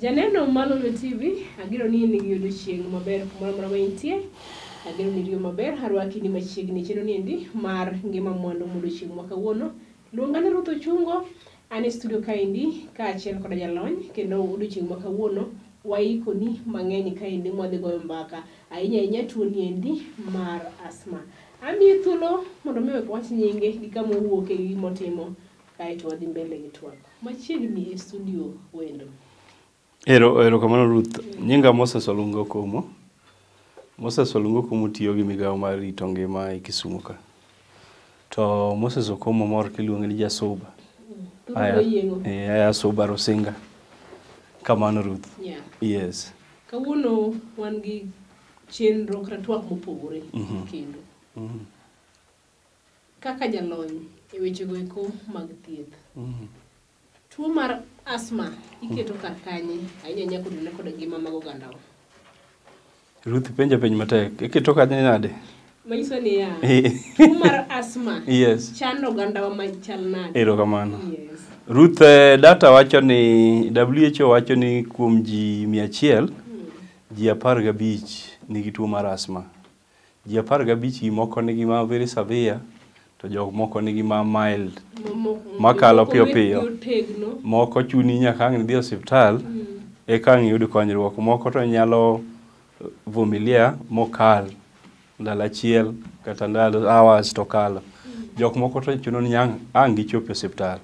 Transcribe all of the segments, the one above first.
Janeno Malolo TV, ageno ni in gi odiochieng' maber kumoro amora ma intie. Ageno ni iriyo maber, arwaki ni machiegni chenro niendi mar ngima mwandu modiochieng' ma kawuono. Luonga ni Ruth Ochungo, an e studio kaendi kaachiel koda jalony kendo odiochieng' ma kawuono waikoni mang'eny kaendi mwadhi goyo mbaka ahinya ahinya tuo niendi mar asthma. Amiyi thuolo mondo mi wach nyinge gi kama owuoke gi gimotimo kaeto wadhi mbele gi twak. Machiegni e studio wendo. Erokamano Ruth. Nyinga Moses Olunga Okomo. Moses Olunga Okomo tiyo gi migawo mar rito ngima e Kisumu ka. To Moses Okomo mor kiluonge ni Jasuba. Aya, aya Suba Rusinga. Kamano Ruth. Yeah. Yes. Kawuono wan gi chenro kata twak mopogore kendo. Kaka jalony e wechego eko mag thieth. Tuo mar asthma iketo kar kanye ahinya ahinya kotenore kod ngima mag ogandawa? Ruth penja penj matek. Iketo kanye nade? Manyiso niya, tuo mar asthma Yes. chando ogandawa machal nade? Erokamano. Yes. Ruth, data wacho ni WHO wacho ni kuom ji 100, ji 15 nigi tuo mar asthma. Ji 15 gi moko nigi ma very severe, to jok moko nigi ma mild. Makalo piyo piyo. Otegno. Moko chuni nyaka ang' idhi e osiptal, eka ang' iyud konyruok. Moko to nyalo vumilia mokal ndalo achiel kata ndalo hours to kalo. Jok moko to chuno ni ang' gichop e osiptal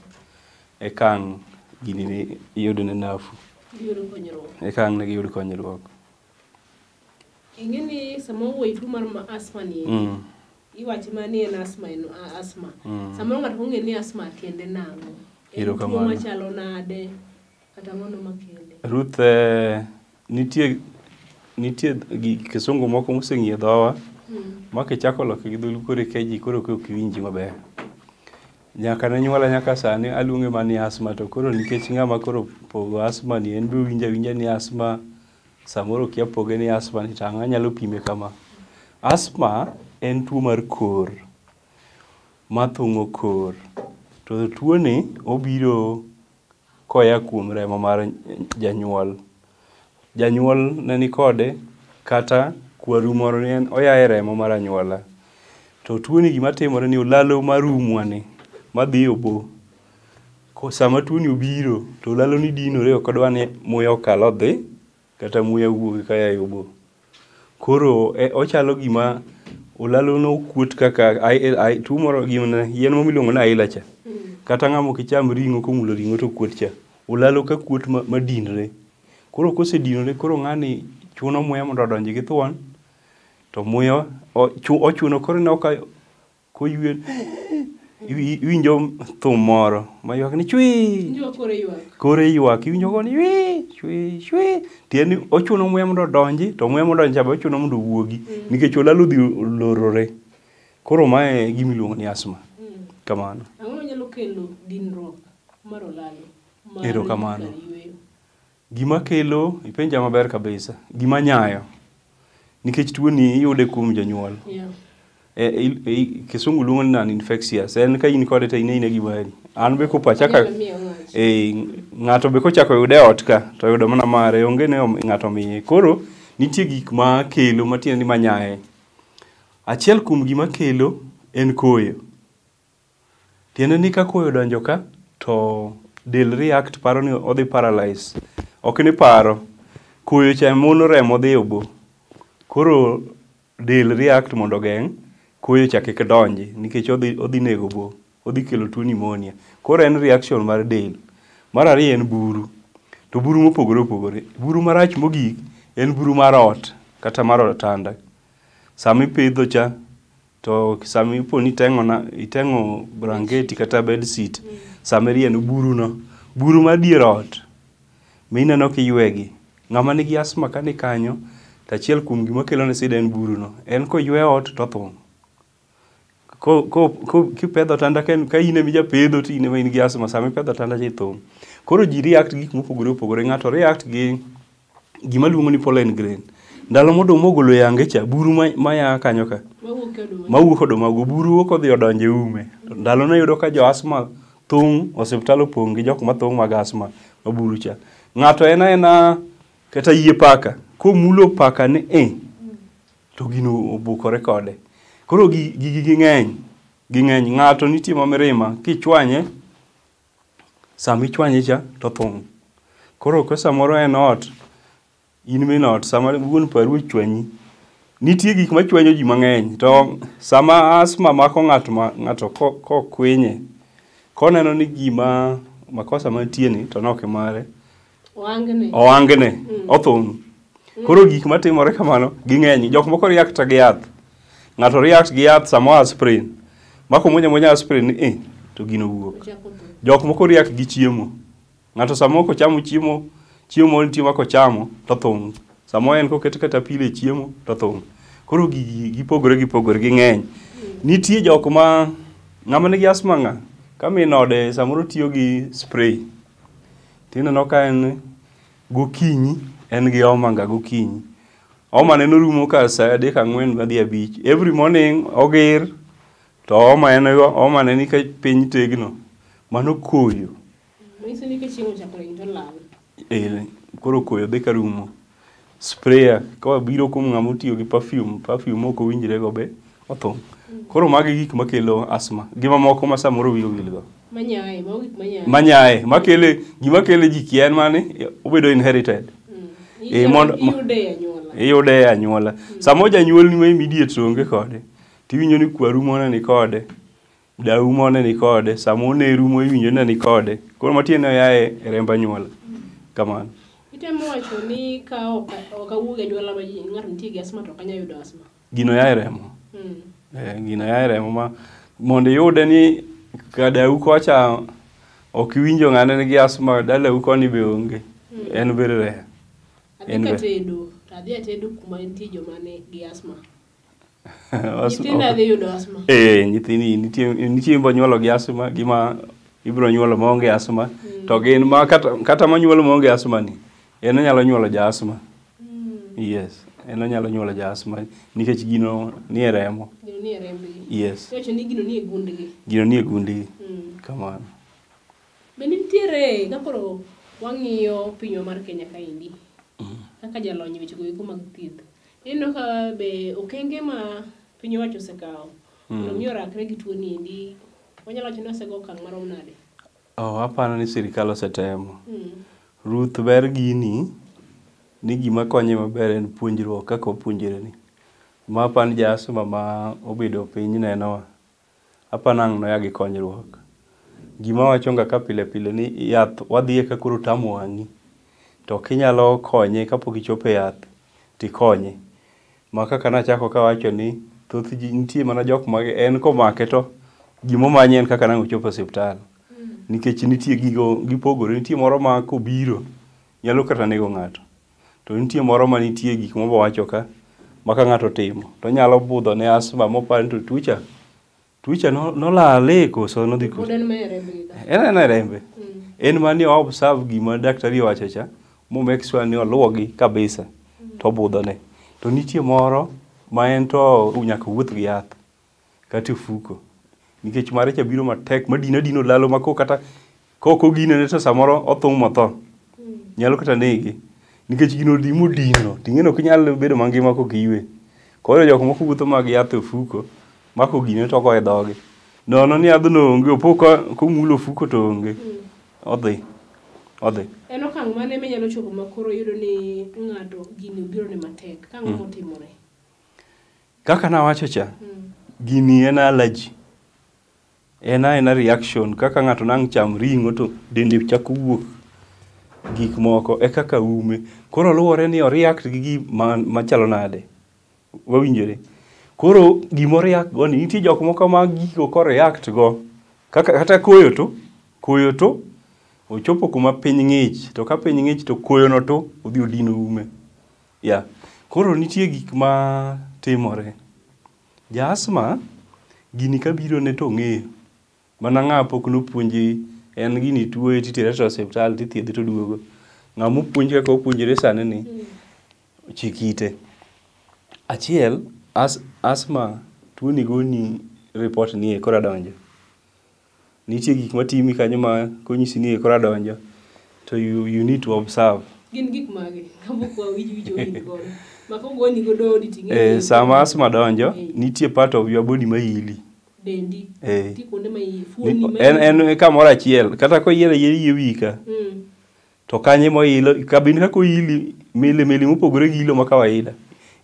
eka ang' gini ni iyudne nafuu. Giyudo konyruok. Eka ang' ne giyud konyruok. Ing'e ni sama owuoyo tuo mar asthma ni iwacho mana ni en asthma, en asthma. Samoro ng'ato ok ong'e ni asthma tiende nang'o. En tuo Erokamano. machalo nade kata ang'ono makele. Ruth, nitie gik kisungu moko moseng'iyo dhowa ma kichako loko gi dholuo koro ikia ji koro ok iwinji maber. Nyaka ne nyuola nyaka sani aluonge mana ni asthma to koro nikech ng'ama koro pogo asthma ni en be owinjo awinja ni asthma samoro okia poge ni asthma ni to ang' anyalo pime kama. Asthma en tuo mar kor mathung'o kor. To tuoni obiro koya kuom remo mar janyuol. Janyuol ne nikode kata kwaru moro ne en oya e remo mar anyuola. To tuoni gima timore ni olalo mar umwa ni madhi e obo. Sama tuoni obiro to olalo ni dinore ok odwa ni muya okal odhi kata muya wuogi kaya e obo. Koro ochalo gima olalo no kuot kaka tuo moro gimne yien moro miluongo ni aila cha. Kata ng'ama ok cham ring'o komulo ring'o to kuot cha. Olalo ka kuot madinre. Koro kosedinore koro ng'ani chuno muya mondo odonj gi thuon to muya ochuno koro ineno ka koywe iwinjo thum moro maywak ni chwii. Iwinjo kore ywak. Kore ywak iwinjo koni chwii chwii chwii. Tiende ni ochuno muya mondo odonji to muya modonjo cha be ochuno mondo owuogi nikech olalo odhi olorore. Koro mae e gima iluongo ni asthma. Kamano. Ang'o manyalo kelo dinruok mar olalo? Mar Erokamano. kar yweyo? Gima kelo, ipenja maber kabisa, gima nyayo. Nikech tuoni iyude kuom jonyuol. Yeah. Kisungu luongo ni non-infectious. En ka in kode to in aina gi mari. An be kopacha ka, Onyalo miyo ng'ato. Ng'ato be kochako yude e ot ka, to oyudo mana mare, onge ni ng'ato miye. Koro, nitie gik ma kelo, matiende ni manyaye. Achiel kuom gima kelo en koyo. Tiende ni ka koyo odonjo ka, to del react paro ni odhi paralyze. Ok ni paro. Koyo cha mono remo dhi e obo. Koro del react mondo ogeng' koyo cha kik donji nikech odhi nego obo. Odhi kelo tuo pneumonia. Koro en reaction mar del. Mar ariyo en buru. To buru mopogore opogore. Buru marach mogik en buru mar ot kata mar otanda. Sama ipidho cha to sama ipo ni iteng'o blanketi kata bed sheet, sama irieno buru no, buru mar dier ot mineno kiywegi. Ng'ama nigi asthma ka ni kanyo, to achiel kuom gima kelo ne shida en buru no. En koywe ot to othung'. Kipedho otanda ka in ema ijapedho to in ema in gi asthma, sama ipedho otanda cha ithung'. Koro ji react gi gik mopogore opogore. Ng'ato react gi gima luongo ni pollen grain. Ndalo moduma ogolo yange cha, buru maya kanyo ka. Mawuok e oduma. Mawuok oduma go, buru wuok odhi odonjo e ume. Ndalo no iyudo ka jo asthma thung', osiptal opong' gi jok ma thung' mag asthma ma buru cha. Ng'ato en aena kata yie paka, komulo paka ni to gino obukore kode. Koro gigi ging'eny, ging'eny. Ng'ato nitie ma mirima, kichwanye, sama ichwanye cha to othung'. Koro ka samoro en ot, in min ot, sama wuon paru ochwanyi, nitie gik machwanyo ji mang'eny. To sama asthma mako ng'ato ng'ato kokwinye, koneno ni gima makosa mantie ni to nok mare, oangne, othung'. Koro gik matimore kamano ging'eny. Jok moko react gi yath. Ng'ato react gi yath samo aspirin. Mako muonyo amuonya aspirin ni to gino wuok. Jok moko react gi chiemo. Ng'ato samo kochamo chiemo, chiemo moro nitie ma kochamo to thung'. Samo en koket kata pile e chiemo to thung'. Koro gigi gipogore gipogore ging'eny. Nitie jok ma ng'ama nigi asthma ng'a ka min ode samoro tiyo gi spray. Tineno ka en gokinyi en gi homa ga gokinyi. Homa ne norumo ka saa 3 4 madhi 5. Every morning ogir to homa en go, homa ne ni ka piny tegno. Mano koyo. Manyiso ni ka chieng' ochako rieny to lal. Koro koyo dhi ka rumo. Sprayer ka wabiro kuom ng'ama otiyo gi perfume, perfume ok owinjre go be othung'. Koro magi gik makelo asthma. Gi mamoko ma samoro wiyi owil go. Manyaye, mago gik manyaye. Manyaye, makele gima kele ji kia en mane obedo inherited. Mondo iyude e anyuola. Iyude e anyuola. Samo janyuolni ma immediate onge kode, tiwinjo ni kwaru moro ni kode, dau moro ni kode, samo neru mo iwinjo ni kode. Koro matiende ni oa e remb anyuola. Kamano. Itemo wacho ni ka ok awuog e anyuola ma ng'ato nitie gi asthma to ok anyal yudo asthma. Gino ya e remo. Gino ya e remo ma mondo iyude ni ka dau kocha ok iwinjo ng'ane nigi asthma, dalau koni be onge. En very rare. Adhi ka tedo, to adhi atedo kuma nitie joma nigi asthma. Nyithinda dhi yudo asthma. Nyithindi nitie mbo nyuolo gi asthma, gi ma ibiro nyuolo maonge asthma. To gin ma kata manyuolo maonge asthma ni, en onyalo nyuolo ja asthma. Yes, en onyalo nyuolo ja asthma nikech gino nie remo. Gino nie rembgi. Yes. Iwacho ni gino nie gundgi. Gino nie gundgi. Kamano. Be nitiere ka koro wang'iyo pinywa mar Kenya kaendi, kaka jalony e wechego eko mag thieth, ineno ka be okenge ma piny owacho osekawo mondo mi orakre gi tuo ni endi, wanyalo wacho ni osego okang' marom nade? Aparo ni sirikal osetemo. Ruth ber gini ni gima konye maber en puonjruok kaka wapuonjre ni. Ma apani ja asthma ma obedo piny nenowa, apani ang' noya gi konyruok. Gima wacho ga ka pile pile ni yath wadhiye ka koro otamo wang'i, to kinyalo konye kapok ichopo e yath tikonye. Ma kaka nachako kawacho ni thoth ji nitie mana jok ma en komake to gimomanye en kaka nang' ochopo e osiptal. Nikech nitie gigo gipogore, nitie moro ma kobiro nyalo kata nego ng'ato. To nitie moro ma nitie gik mawacho ka ma ka ng'ato otimo to onyalo budho ne asthma mopar ni to tuocha nolale koso nodhi Pod en mana e rembgi ka. En aena e rembe. En mana ni o observe gima daktari owacho cha, mo make sure ni oluwogi kabisa to obudhone. To nitie moro ma en to nyaka owuoth gi yath kata e ofuko. Nikech mare cha biro matek madino adina olalo ma kata kok oginene to samoro othung' motho. Nyalo kata nege. Nikech gino modino, ting'e ni ok inyal bedo mangima kok iywe. Koro jok moko wuotho mag yath e ofuko, ma kogine to ogoyo e dhoge. Nono ni yadhno onge, opo komulo ofuko to onge. Odhi. Odhi. En okang' mane minyalo chopo ma koro iyudo ni ng'ato gini obiro ne matek, ka ang'o motimore? Kaka nawacho cha, gini en allergy. En aena reaction kaka ng'ato nang' cham ring'o to dende chako wuok gik moko e kaka ume. Koro luwore ni o react gi gima machalo nade. Wawinjore. Koro gima react go ni nitie jok moko ma gigo ko react go kaka kata koyo to ochopo kuma piny ng'ich to ka piny ng'ich to koyo no to odhi odino ume. Yeah. Koro nitie gik ma timore. Ja asthma gini kabiro ne to ong'eyo. Mana ng'a pok nopuonji en gini tuoye titere to osiptal tithiedhe to oduogo. Ng'ama opuonj kaka opuonjore sani ni chik ite. Achiel, asthma tuoni goni report ni koro adonjo. Nitie gik matimi kanyo ma konyisi ni koro adonjo. To you need to observe. Gin gik mage? Kapok wawinj wich owil godo. Ma kogoni godo odi ting'e ni Sama asthma donjo, nitie part of your body ma ili. Dendi. Eh. Nitie kuonde ma fuoni ma En kamoro achiel, kata koyiero ayiera yie wiyi ka, to kanye moilo, kabin kaka oili, mili mili mopogore gi ilo ma kawaida.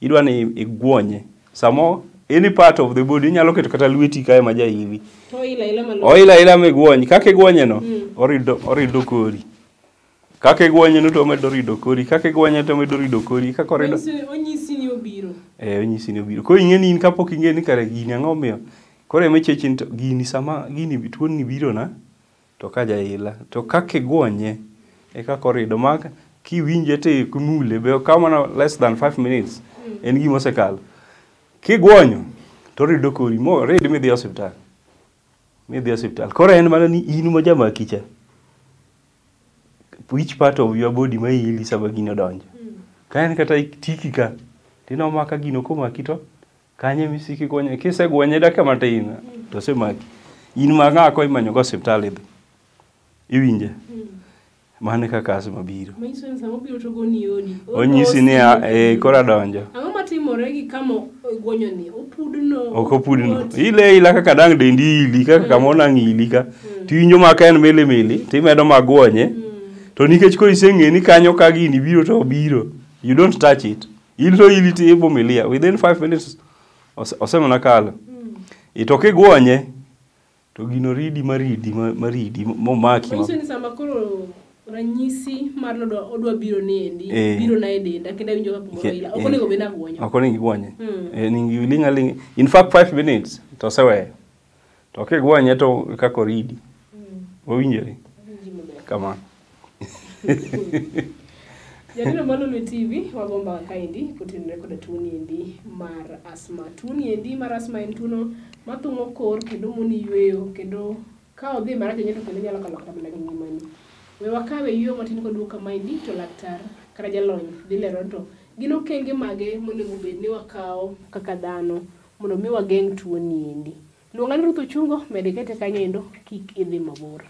Idwa ni igwonye. Samo any part of the body inyalo keto kata lweti kae ma jaili. To oila ila malo. Oila ila migwony, kaka igwonye no, orido kori. Kaka igwonye no to omedo rido kori, kaka igwonye to omedo rido kori, kaka orido. Onyisi ni obiro. Onyisi ni obiro. Koro ing'e ni in kapok ing'e ni kare gini ang'o omiyo. Koro ema ichechi ni to gini sama gini tuoni biro na, to ka jaila. To kaka igwonye, e kaka orido. Ma kiwinje to imule, be okaw mana less than 5 minutes, en gima osekalo. Kigwonyo, to orido kori, morid midhi e osiptal. Midhi e osiptal. Koro en mana ni in ma jamaki cha. Which part of your body ma ili sama gini odonjo. Ka en kata tiki ka, tineno ma ka gino komaki to, kanye misiko igwonye. Kisegwonye dakika matin, to osemaki. In ma ng'a ko imanyo go osiptal idhi. Iwinje? Mano e kaka asthma biro. Manyiso ni sama obiro to ogoni odi. Onyisi ni koro adonjo. Ang'o matimore gi kama ogwonyo ni? Opudno. Ok opudno. Ile ila kaka dang' dendi ili, kaka kama onang' ili ka. Tiwinjo ma ka en mili mili, timedo magwonye. To nikech koro iseng'e ni kanyo ka gini biro to obiro, you don't touch it. In to ili to ivumilia. Within 5 minutes osemana kalo. To kigwonye, to gino ridi maridi maridi momaki. Manyiso ni sama koro ranyisi mar odwa biro ni endi, biro na e denda, kendo awinjo ka kumoro ila. Ok onego bed ni agwonyo. Ok onego igwonye. Onego iling' aling'. In fact 5 minutes to oseweyo. To kigwonye to kaka oridi. Wawinjore? Kamano. Janeno mar Lolwe TV, wago mbaka kaendi kotenore koda tuo ni endi mar asthma. Tuo ni endi mar asthma en tuono mathung'o kor kendo moni yweyo, kendo ka odhi marach ahinya to kendo nyalo kalo kata mana gi ngimani. We wakawe yweyo matin koduogo kamaendi to laktar kata jalony dhi lero to gin okenge mage monego bed ni wakawo kaka dhano mondo mi wageng' tuo ni endi. Luonga ni Ruth Ochungo, med ikete kanyo endo kik idhi mabor.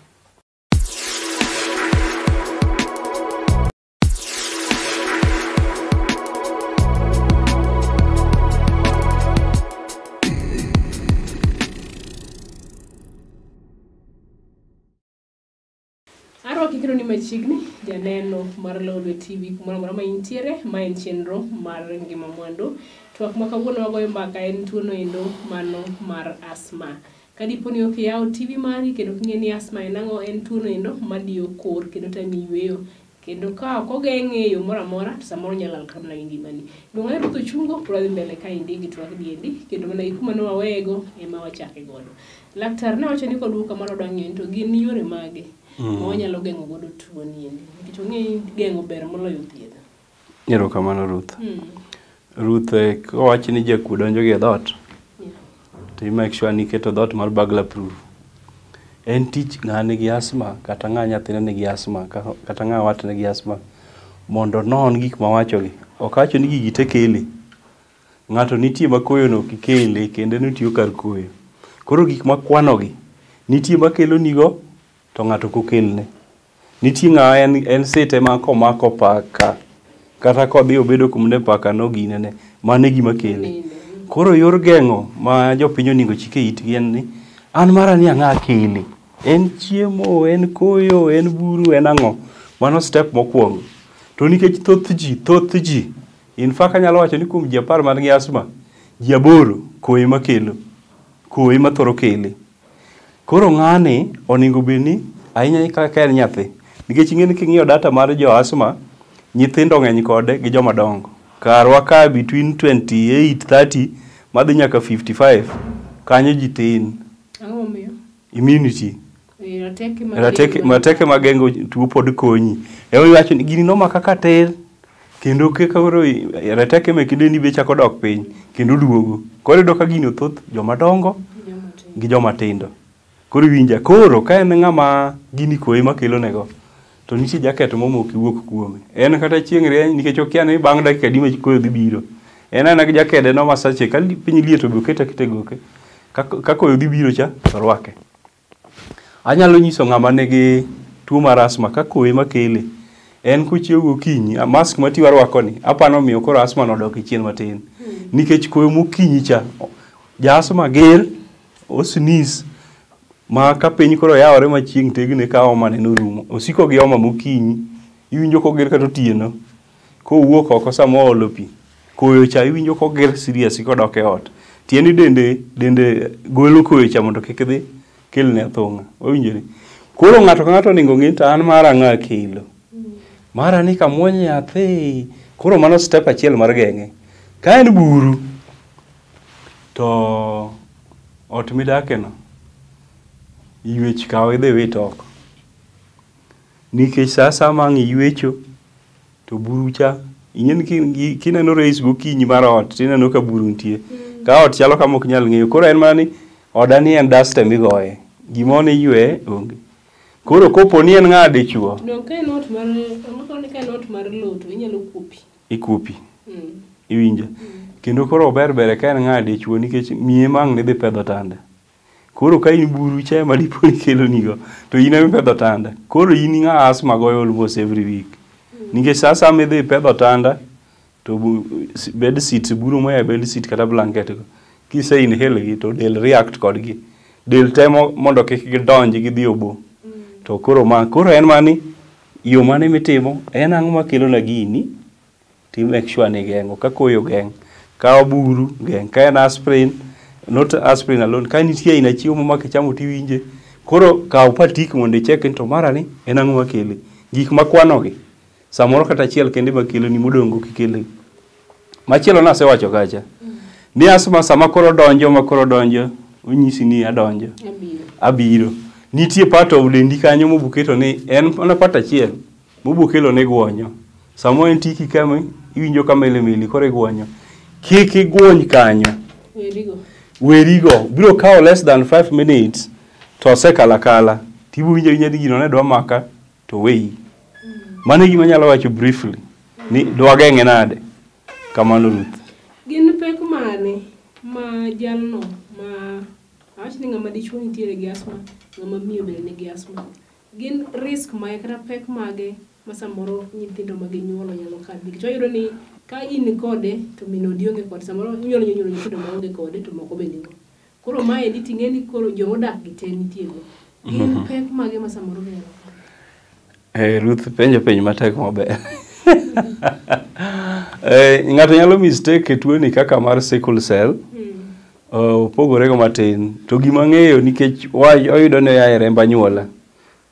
Arwaki kendo ni machiegni, janeno mar Lolwe TV kumoro amora ma intiere, ma en chenro mar Ngima Mwandu. Twak ma kawuono wagoyo mbaka en tuono endo mano mar asthma. Ka dipo ni ok iyawo TV mari kendo ok ing'e ni asthma en ang'o, en tuono endo madiyo kor kendo tami yweyo. Kendo ka ok ogeng'e e yo moro amora, to samoro nyalo lal kata mana gi ngimani. Luonga ni Ruth Ochungo, pod wadhi mbele kaendi gi twak ni endi, kendo mana gi kuma ne waweyego ema wachake godo. Laktar ne wacho ni koduogo kamano odwa ng'eyo ni to gin yore mage ma wanyalo geng'o godo tuo ni endi. Nikech ong'e ni geng'o ber moloyo thiedho. Erokamano Ruth. Ruth, kowach ni jakuo donjo gi e dhoot, to i make sure ni iketo dhoot mar burglar proof. En tich ng'a nigi asthma, kata ng'a nyathine nigi asthma, kata ng'a watne nigi asthma, mondo onon gik mawachogi. Ok awacho ni gigi te kele. Ng'ato nitie ma koyo no ok kele, kendo en otiyo kar koyo. Koro gik makwanogi, nitie makelo nigo, to ng'ato ok okelne. Nitie ng'a en sete ma komako paka, kata kodhi obedo kuma ne paka no ginene, mano e gima kele. Koro yor geng'o ma jopiny onego chike itgi en ni, an mara ni ang'a kele. En chiemo, en koyo, en buru, en ang'o. Mano step mokwongo. To nikech thoth ji, in fact anyalo wacho ni kuom ji 10 man gi asthma, ji 8 koyo ema kelo, koyo ema thoro kele. Koro ng'ani onego bed ni ahinya kaka en nyathi. Nikech ing'e ni king'iyo data mar jo asthma, nyithindo ng'eny kode gi joma dongo. Karwa ka between 28, 30 madhi nyaka 55, kanyo ji tin. Ang'o momiyo? Immunity. Rateke Rateke mageng'o tuo pod konyi. Ema iwacho ni gini nomaka ka tin, kendo koro rateke mek dendi be chako dok piny, kendo duogo. Koro iyudo ka gini thoth joma dongo gi joma tindo. Koro iwinja, koro ka en ng'ama gini koyo ema kelone go, to nitie jaket moro ok iwuok kuome. En kata chieng' rieny nikech okia ni bang' dakika adi ma koyo dhi biro. En aena gi jakede no ma sache ka piny liet to be okete aketa e goke. Ka koyo dhi biro cha, to orwake. Anyalo nyiso ng'ama nigi tuo mar asthma ka koyo ema kele. En kochiew gokinyi, mask mati warwako ni, apano miyo koro asthma nodok e chien matin. Nikech koyo mokinyi cha, ja asthma ger, o sneeze, ma ka piny koro yawore ma chieng' tegne ka homa ne norumo. Osiko gi homa mokinyi, iwinjo koger kata otieno. Kowuok oko sama oolo pi, koyo cha iwinjo koger serious kodok e ot. Tiende dende golo koyo cha mondo kik dhi kelne athung'a. Wawinjore? Koro ng'ato ka ng'ato onego ng'e to an mara ang'a kelo. Mara ni kamuonyo yathi. Koro mano step achiel mar geng'e. Ka en buru, to ot midake no, ywech kaw idhi wit oko. Nikech sa asaya ma ang' iywecho, to buru cha, ing'e ni kineno race gokinyi mar ot, tineno ka buru nitie. Ka ot chalo kama ok nyal ng'eyo. Koro en mana ni, oda ni en dust emigoye. Gima ne iywe onge. Koro kopo ni en ng'a dichuo, No, ka en ot mar ka en ot mar lowo to inyalo kuo pi. Ikuo pi. Iwinjo? Kendo koro ber ber ka en ng'a dichuo nikech miye ma ang' ne dhi pedho otanda. Koro ka in buru cha ema dipo ni kelonigo, to in ema ipedho otanda. Koro in ng'a asthma goyo almost every week. Nikech sa asaya midhi ipedho otanda, to bed sheets, buru moa e bed sheet kata blanket go, kise inhale gi to del react kodgi. Del temo mondo kik gidonj gidhi obo. To koro ma, koro en mana ni yo mane mitimo, en ang'o makelo na gini, ti make sure ni igeng'o. Ka koyo geng', ka buru geng', ka en aspirin, not aspirin alone, ka nitie aina chiemo ma kichamo tiwinje. Koro kaw patik mondo icheck ni to mara ni en ang'o makele. Gik makwano gi, samoro kata achiel kende makeloni modong' ok ikel. Machielo nasewacho kacha. Ni asthma sama koro donjo ma koro donjo, onyisi ni adonjo. Abiro. Abiro. Nitie part of dendi kanyo mobuketo ni en mana part achiel mobukelo ni gwonyo. Samo en tiki kama iwinjo ka milimili koro igwonyo. Kik igwony kanyo. Werigo. Werigo. Biro kawo less than 5 minutes to osekalo akala. Tibo winjo awinja ni gino ne dwa maka to weyi. Mano e gima anyalo wacho briefly. Ni dwa geng'e nade. Kamano Ruth. Gin pek mane ma jalno ma awach ni ng'ama dichuo nitiere gi asthma, ng'ama miyo bende nigi asthma. Gin risk mage kata pek mage ma samoro nyithindo ma ginyuolo nyalo kadhe. Nikech wayudo ni ka in kode to min odi onge kode, samoro inyalo nyuolo nyithindo maonge kode to moko be nigo. Koro maendi ting'e ni koro jomodak gi te nitie go. Gin pek mage ma samoro ginyalo kadhe? Ruth penjo penj matek maber. Ng'ato nyalo mistake e tuoni kaka mar sickle cell. Opogore go matin. To gima ang'eyo nikech oyudo ni oa e remb anyuola.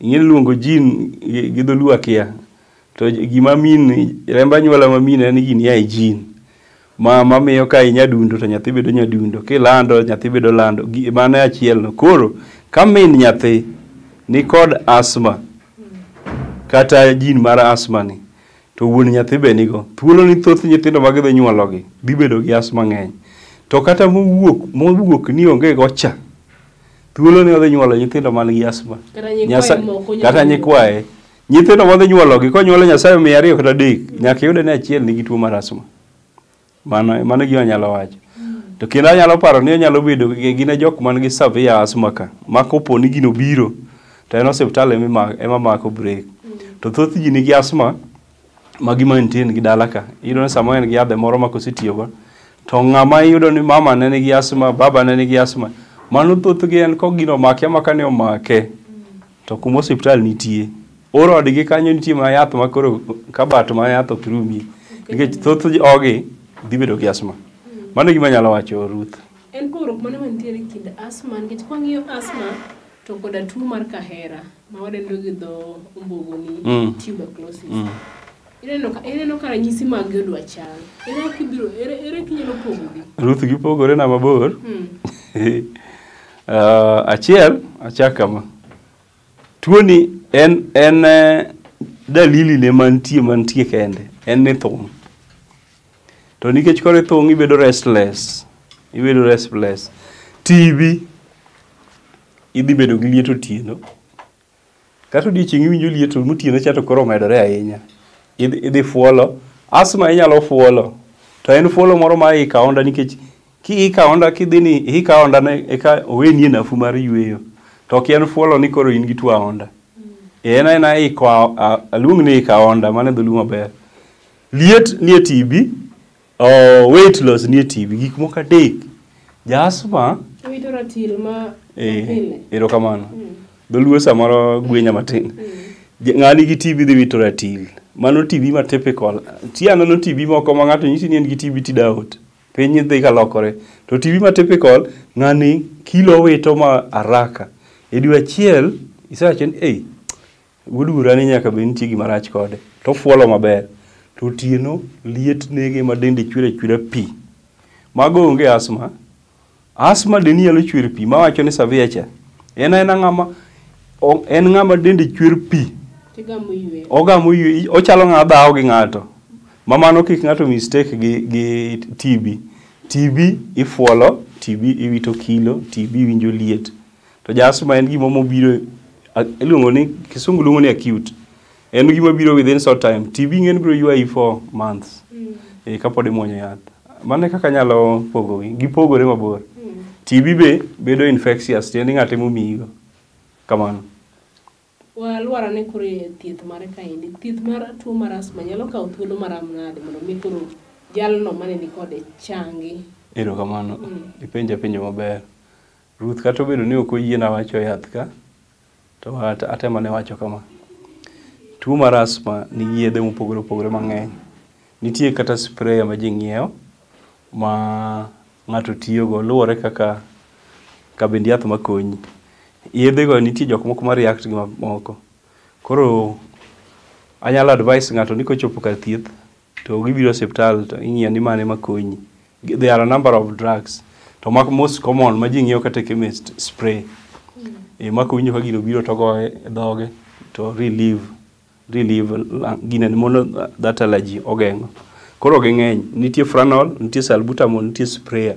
Ing'e luongo gene gi dholuo akia. To gima min remb anyuola ma min en ni gini a e gene. Ma mamiyo ka inyadundo to nyathi bedo nyadundo. Kilando nyathi bedo lando. Mano e achiel no. Koro ka min nyathi ni kod asthma kata gene mar asthma ni to wuon nyathi be nigo. Thuolo ni thoth nyithindo ma gidhi nyuolo gi dhi bedo gi asthma ng'eny. To kata mowuok ni onge go cha, thuolo ni odhi nyuolo nyithindo man gi asthma. Kata nyikwaye moko nyalo Kata yudo. nyikwaye. Nyithindo modhi nyuolo gi konyuolo Nyasaye omiye ariyo kata adek, nyaka iyude ni achiel nigi tuo mar asthma. Mano e gima anyalo wacho. To kendo anyalo paro ni onyalo bedo gin e jok man gi severe asthma ka, ma kopo ni gino biro, to en osiptal ema mako break. To thoth ji nigi asthma ma gi maintain gi dala ka. Iyudo ni samoro en gi yadhe moro ma kosetiyogo, to ng'ama iyudo ni mama ne nigi asthma, baba ne nigi asthma, mano thothgi en ko gino omake amaka ni omake, to kuma osiptal nitie. Oro odgi kanyo nitie ma yath ma koro kabat ma yath ok rumie. Nikech thoth ogi dhi bedo gi asthma. Mano e gima anyalo wacho Ruth. En pogruok mane mantiere e kind asthma nikech kwang'iyo asthma to koda tuo mar kahera ma wadendo gi dho ombogo ni tuberculosis. Ineno ka ranyisi mag gi odwa chal. Ere kaka ibiro ere kaka inyalo pogogi? Ruth gipogore na mabor. Achiel, achak kama. Tuoni en dalili ne mantie kende, en ni thung'. To nikech koro ithung' ibedo restless, ibedo restless. TB, idhi bedo gi liet otieno. Kata odiochieng' iwinjo liet to motieno cha to koro omedore ahinya. Idhi fuolo. Asthma inyalo fuolo. To en fuolo moro ma iko aonda nikech kiiko aonda kidhi ni iko aonda ne eka oweni nafuu mar yweyo. To ok en fuolo ni koro in gi tuo aonda. En aena iko aluong ni iko aonda, mano e dholuo maber. Liet nie TB, weight loss nie TB, gik moko adek. Ja asthma Wito ratil ma pile. Erokamano. Dholuo samoro gwenya matin. Ng'ani gi TB dhi wito ratil. Mano TB ma typical. Nitie aneno TB moko ma ng'ato nyisi ni en gi TB tidoubt. Piny dhi ka lokore. To TB ma typical, ng'ani kilo wito ma haraka. E dwe achiel, isewacho ni, ei, wuod wuora ni nyaka bed nitie gima rach kode. To ofuolo maber. To otieno liet nege ma dende chwer achwera pi. Mago onge asthma. Asthma dendi nyalo chwer pi. Mawacho ni severe cha. En aena ng'ama en ng'ama dende chwer pi. Tigamo yweyo. Ogamo yweyo, ochalo ng'ama dhawo gi ng'ato. Ma mano kik ng'ato mistake gi TB. TB ifuolo, TB iwito kilo, TB iwinjo liet. To ja asthma en gima mobiro, iluongo ni, kisungu luongo ni acute. En gima biro within short time. TB ng'en biro ywayi for months. Kapod imuonyo yath. Mano e kaka anyalo pogogi. Gipogore mabor. TB be bedo infectious, tiende ni ng'ato emomiyigo. Kamano. Walwar ane koro e thieth mare kaendi. Thieth mar tuo mar asthma nyalo kawo thuolo marom nade mondo mi koro jalno mane nikode changi? Erokamano. Ipenja penjo maber. Ruth kata obedo ni ok oyiena wacho yath ka, to atemo ane wacho kama. Tuo mar asthma nigi yedhe mopogore opogore mang'eny. Nitie kata spray ma ji ng'iewo ma ng'ato tiyogo luwore kaka kabind yath makonyi. Yedhe go nitie jok moko ma react gi moko. Koro anyalo advice ng'ato ni kochopo kar thieth to gibiro e osiptal to ing'iyo ni mane makonyi. There are a number of drugs. To ma most common ma ji ng'iewo kata e chemist spray. Ma kowinjo ka gino obiro to ogoye e dhoge to relieve ginene mondo that allergy ogeng'o. Koro ging'eny. Nitie Franol, nitie salbutamol, nitie sprayer.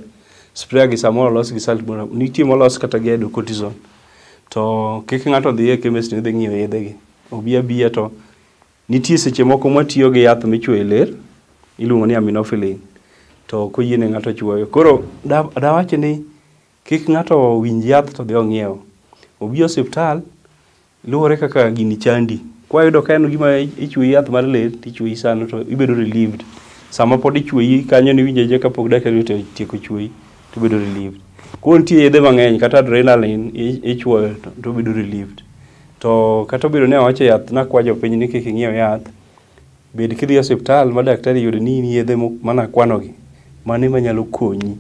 Sprayer gi samoro olos gi salbutamol, nitie molos kata gi hydrocortisone. To kik ng'ato dhi e chemist ni dhi ng'iewo yedhe gi. Obi abiya to nitie seche moko mwatiyo gi yath michuoyo e ler, iluongo ni aminophylline. To ok oyiene ng'ato chuoyo. Koro dawach ni kik ng'ato winj yath to dhi ong'iew. Obi e osiptal, luwore kaka gini chandi. Kwayudo ka en gima ichuoyi yath mar ler, tichuoyi sano to ibedo relieved. Sama pod ichuoyi kanyo niwinjo awinja kapok daktari otieko chuoyi, tibedo relieved. Koro nitie yedhe mang'eny kata adrenaline ichuoyo to obedo relieved. To kata obedo ni awacho yath nakwa jopiny ni kik ing'iew yath, bed kidhi e osiptal ma daktari oyudo ni in yedhe manakwanogi, mano ema nyalo konyi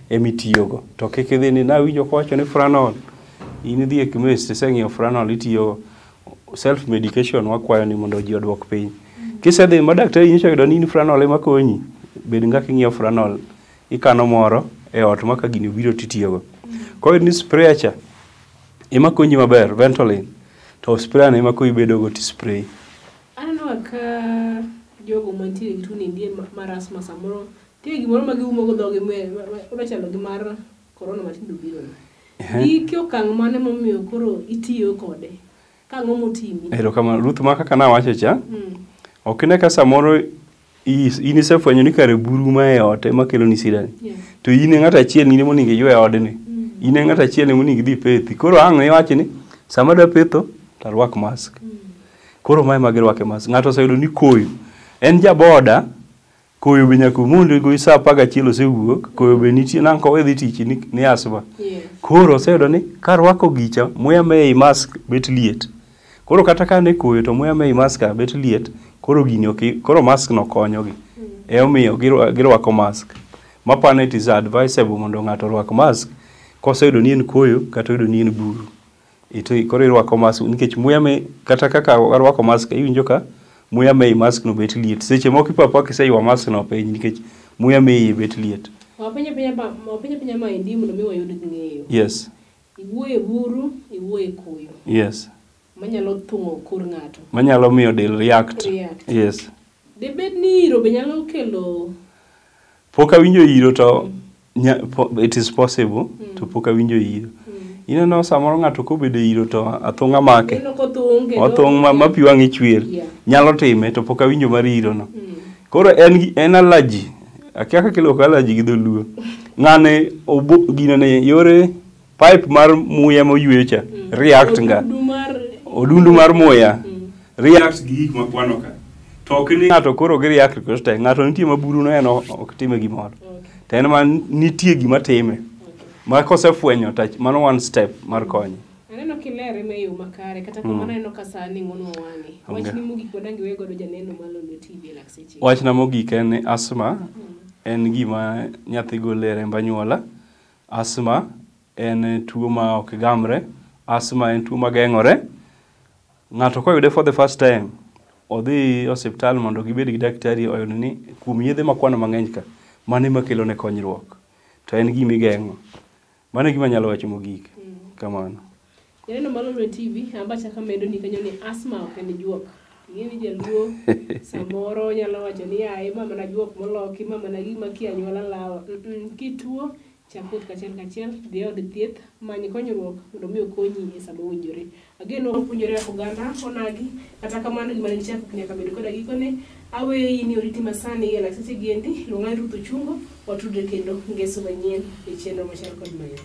emitiyogo. To kik idhi ni nawinjo kowacho ni Franol, in idhi e chemist iseng'iewo Franol itiyogo. Self medication wakwayo ni mondo ji oduok piny. Kisedhi ma daktari nyocha oyudo ni in Franol ema konyi, bed ng'aka ing'iewo Franol, ikano moro e ot ma ka gini obiro titiyogo. Koyud ni sprayer cha ema konyi maber, Ventolin, to sprayer no ema koro ibedogo ti spray. Aneno ka jogo mantiere gi tuo ni mar asthma samoro nitie gimoro ma giumo go dhogi odwa chalo gi mar corona ma tinde obiro ni. Gike okang' mane momiyo koro itiyo kode? Ka ang'o motimi? Erokamano. Ruth ma kaka nawacho cha, ok ine ka samoro in isefwenyo ni kare buru ma e ot ema keloni shida ni. To in e ng'ato achiel in ema onego iywe odni. In e ng'ato achiel ema onego idhi pethi. Koro ang' iwach ni sama adwa petho to arwak mask. Koro mae ema girwake mask. Ng'ato oseyudo ni koyo. En jaboda, koyo be nyaka omonde go saa 11 osewuok, koyo be nitie nang' kowe dhi tich ni asthma. Koro oseyudo ni karwako gicha, muya ma ei mask bet liet. Koro kata ka an e koyo to muya ma ei mask ka bet liet, koro gini ok koro mask no konyogi. Emomiyo girwako mask. Mapano it is advisable mondo ng'ato orwak mask koseyudo ni en koyo kata oyudo ni en buru. Ito koro irwako mask nikech muya me kata kaka arwako mask iwinjo ka muya ma ei mask no bet liet. Seche moko ipo apoya kiseywa mask no piny nikech muya ma iye bet liet. Wapenj apenja maendi mondo mi wayud ng'eyo. Yes. Iwuoyo e buru, iwuoyo e koyo. Yes. Manyalo thung'o kor ng'ato. Manyalo miyo del react. React. Yes. Debed ni iro be nyalo kelo Pok awinjo iro to it is possible to pok awinjo iro. Ineno samoro ng'ato kobedo e iro to athung'a make. Ineno kothung' kendo Othung' ma pi wang'e chwer. Nyalo time to pok awinjo mar iro no. Koro en allergy. Akia kaka iluoko allergy gi dholuo. Ng'ane obo ginene yore pipe mar muya moyweyo cha react nga. Odudu mar Odundu mar muya react gi gik makwano ka. To ok ni ng'ato koro gi react kos te ng'ato nitie ma buru no en ok time gimoro. To en ma nitie gima time. Ma kosefwenyo to mano one step mar konye. Aneno kilere ma e yo makare kata kamano aneno ka sani ng'onwa wang'e. Wachni mogik madang' iwe godo janeno mar Lolwe TV e lak seche. Wachna mogik en ni asthma en gima nyathi golo e remb anyuola. Asthma en tuo ma ok gamre. Asthma en tuo ma geng'ore. Ng'ato koyude for the first time, odhi osiptal mondo gibed gi daktari oyud ni kuom yedhe makwano mang'eny ka, mano ema kelo ne konyruok. To en gima igeng'o. Mano e gima anyalo wacho mogik. Kamano. Janeno mar Lolwe TV, an be achako amedo ni kanyo ni asthma ok en juok. Ing'e ni jaluo samoro nyalo wacho ni yaye ma mana juok moloki, ma mana gima kia anyuola lawa. Kituo, chak wuoth kachiel kachiel, dhi e od thieth, many konyruok mondo mi okonyi e sama owinjore. Ageno wapuonjore kaka oganda onagi, kata kamano gima ne nichako nyaka bed koda gikone. Aweyi ni oriti masani e lak seche gi endi, luonga ni Ruth Ochungo, watudre kendo ngeso manyien e chenro machal kod maendi.